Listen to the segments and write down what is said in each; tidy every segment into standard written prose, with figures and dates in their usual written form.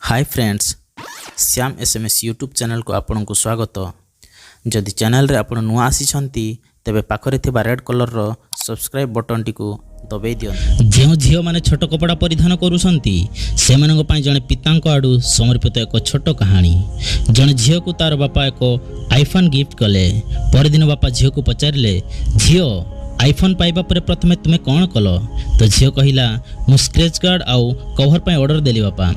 High friends, Shyam SMS YouTube ଚ୍ୟାନେଲକୁ ଆପଣଙ୍କୁ ସ୍ୱାଗତ। ଯଦି ଚ୍ୟାନେଲରେ ଆପଣ ନୂଆ ଆସିଛନ୍ତି, ତେବେ ପାଖରେ ଥିବା ରେଡ୍ କଲର୍ର ସବସ୍କ୍ରାଇବ୍ ବଟନ୍ଟିକୁ ଦବାଇ ଦିଅନ୍ତୁ। ଯେଉଁ ଝିଅମାନେ ଛୋଟ କପଡ଼ା ପରିଧାନ କରୁଛନ୍ତି, ସେମାନଙ୍କ ପାଇଁ ଜଣେ ପିତାଙ୍କ ଆଡ଼ୁ ସମର୍ପିତ ଏକ ଛୋଟ କାହାଣୀ। ଜଣେ ଝିଅକୁ ତାର ବାପା ଏକ ଆଇଫୋନ୍ ଗିଫ୍ଟ କଲେ। ପରଦିନ ବାପା ଝିଅକୁ ପଚାରିଲେ, "ଝିଅ, ଆଇଫୋନ୍ ପାଇବା ପରେ ପ୍ରଥମେ ତୁମେ କ'ଣ କଲ?" ତ ଝିଅ କହିଲା, "ମୁଁ ସ୍କ୍ରେଚ୍ ଗାର୍ଡ଼ ଆଉ କଭର୍ ପାଇଁ ଅର୍ଡ଼ର ଦେଲି ବାପା।"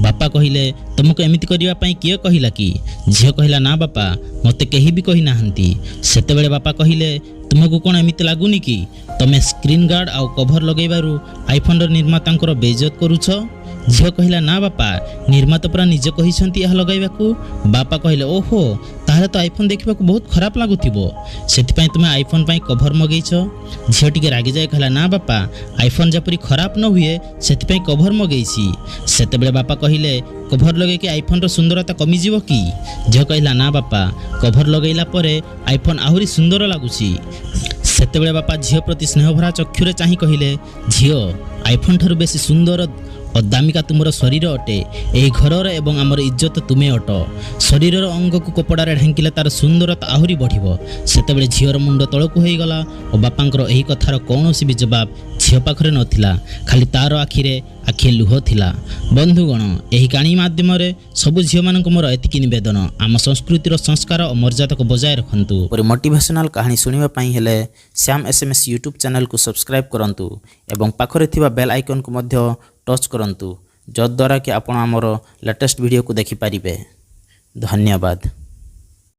ବାପା କହିଲେ, "ତୁମକୁ ଏମିତି କରିବା ପାଇଁ କିଏ କହିଲା କି?" ଝିଅ କହିଲା, "ନା ବାପା, ମୋତେ କେହି ବି କହିନାହାନ୍ତି।" ସେତେବେଳେ ବାପା କହିଲେ, "ତୁମକୁ କ'ଣ ଏମିତି ଲାଗୁନି କି ତମେ ସ୍କ୍ରିନ୍ ଗାର୍ଡ଼ ଆଉ କଭର୍ ଲଗାଇବାରୁ ଆଇଫୋନ୍ର ନିର୍ମାତାଙ୍କର ବେଇଜ୍ଜତ କରୁଛ?" ଝିଅ କହିଲା, "ନା ବାପା, ନିର୍ମାତା ପରା ନିଜେ କହିଛନ୍ତି ଏହା ଲଗାଇବାକୁ।" ବାପା କହିଲେ, "ଓହୋ, ତାହେଲେ ତ ଆଇଫୋନ୍ ଦେଖିବାକୁ ବହୁତ ଖରାପ ଲାଗୁଥିବ, ସେଥିପାଇଁ ତୁମେ ଆଇଫୋନ୍ ପାଇଁ କଭର୍ ମଗେଇଛ।" ଝିଅ ଟିକେ ରାଗିଯାଇ କହିଲା, "ନା ବାପା, ଆଇଫୋନ୍ ଯେପରି ଖରାପ ନ ହୁଏ, ସେଥିପାଇଁ କଭର୍ ମଗେଇଛି।" ସେତେବେଳେ ବାପା କହିଲେ, "କଭର୍ ଲଗେଇକି ଆଇଫୋନ୍ର ସୁନ୍ଦରତା କମିଯିବ କି?" ଝିଅ କହିଲା, "ନା ବାପା, କଭର୍ ଲଗେଇଲା ପରେ ଆଇଫୋନ୍ ଆହୁରି ସୁନ୍ଦର ଲାଗୁଛି।" ସେତେବେଳେ ବାପା ଝିଅ ପ୍ରତି ସ୍ନେହଭରା ଚକ୍ଷୁରେ ଚାହିଁ କହିଲେ, "ଝିଅ, ଆଇଫୋନ୍ ଠାରୁ ବେଶୀ ସୁନ୍ଦର ଓ ଦାମିକା ତୁମର ଶରୀର ଅଟେ। ଏହି ଘରର ଏବଂ ଆମର ଇଜ୍ଜତ ତୁମେ ଅଟ। ଶରୀରର ଅଙ୍ଗକୁ କପଡ଼ାରେ ଢାଙ୍କିଲେ ତାର ସୁନ୍ଦରତା ଆହୁରି ବଢ଼ିବ।" ସେତେବେଳେ ଝିଅର ମୁଣ୍ଡ ତଳକୁ ହୋଇଗଲା ଓ ବାପାଙ୍କର ଏହି କଥାର କୌଣସି ବି ଜବାବ ଝିଅ ପାଖରେ ନଥିଲା। ଖାଲି ତାର ଆଖିରେ ଆଖିଏ ଲୁହ ଥିଲା। ବନ୍ଧୁଗଣ, ଏହି କାହାଣୀ ମାଧ୍ୟମରେ ସବୁ ଝିଅମାନଙ୍କୁ ମୋର ଏତିକି ନିବେଦନ, ଆମ ସଂସ୍କୃତିର ସଂସ୍କାର ଓ ମର୍ଯ୍ୟାଦାକୁ ବଜାୟ ରଖନ୍ତୁ। ଏପରି ମୋଟିଭେସନାଲ୍ କାହାଣୀ ଶୁଣିବା ପାଇଁ ହେଲେ ଶ୍ୟାମ ଏସ୍ଏମ୍ଏସ୍ ୟୁଟ୍ୟୁବ୍ ଚ୍ୟାନେଲକୁ ସବସ୍କ୍ରାଇବ୍ କରନ୍ତୁ ଏବଂ ପାଖରେ ଥିବା ବେଲ୍ ଆଇକନ୍କୁ ମଧ୍ୟ ଟଚ୍ କରନ୍ତୁ, ଯଦ୍ୱାରା କି ଆପଣ ଆମର ଲାଟେଷ୍ଟ ଭିଡ଼ିଓକୁ ଦେଖିପାରିବେ। ଧନ୍ୟବାଦ।